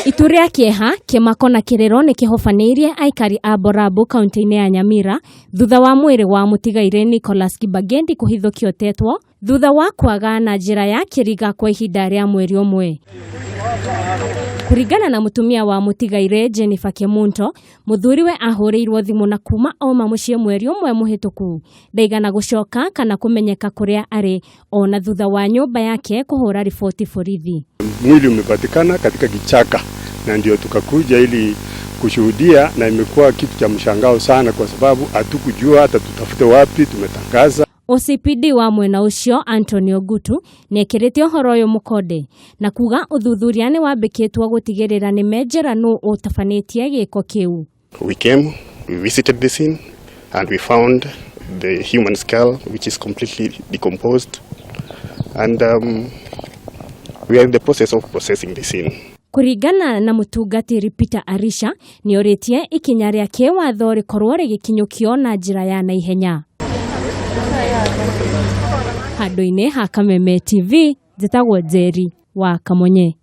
Itu rĩa kĩeha, kĩmako na kĩrĩro nĩ kĩhobanĩirie aikari a Borabu kaunti-inĩ ya Nyamira thutha wa mwĩrĩ wa mũtigairĩ Nicholas Kibagendi kũhithũkio tetwo thutha wa kwaga na njĩra ya kĩriga kwa ihinda rĩa mweri ũmwe. Kũringana na mũtumia wa mũtigairĩ Jennifer Kemunto, mũthuriwe ahũrĩirwo thimũ na kuma auma mũciĩ mweri ũmwe mũhĩtũku ndaigana gũcoka kana kũmenyeka kũrĩa arĩ ona thutha wa nyũmba yake kũhũra riboti borithi. Mwili umepatikana katika kichaka na ndio tukakuja ili kushuhudia, na imekuwa kitu cha mshangao sana, kwa sababu hatukujua hata tutafute wapi. Tumetangaza. OCPD wa mwena ũcio Antonio Gutu nĩekĩrĩte ũhoro ũyũ mũkonde na kuga ũthuthuria nĩ wambĩkĩtwo gũtigĩrĩra nĩ menjera nũ ũtabanĩtie gĩko kĩu. We came, we visited the scene, and we found the human skull, which is completely decomposed. And we are in the process of processing the scene. Kũringana na mũtungatĩri Peter Arisha nĩorĩtie ikinya rĩa kĩwatho rĩkorwo rĩgĩkinyũkio na njĩra ya naihenya. Handũ-inĩ ha Kameme TV, njĩtagwo Njeri wa Kamonye.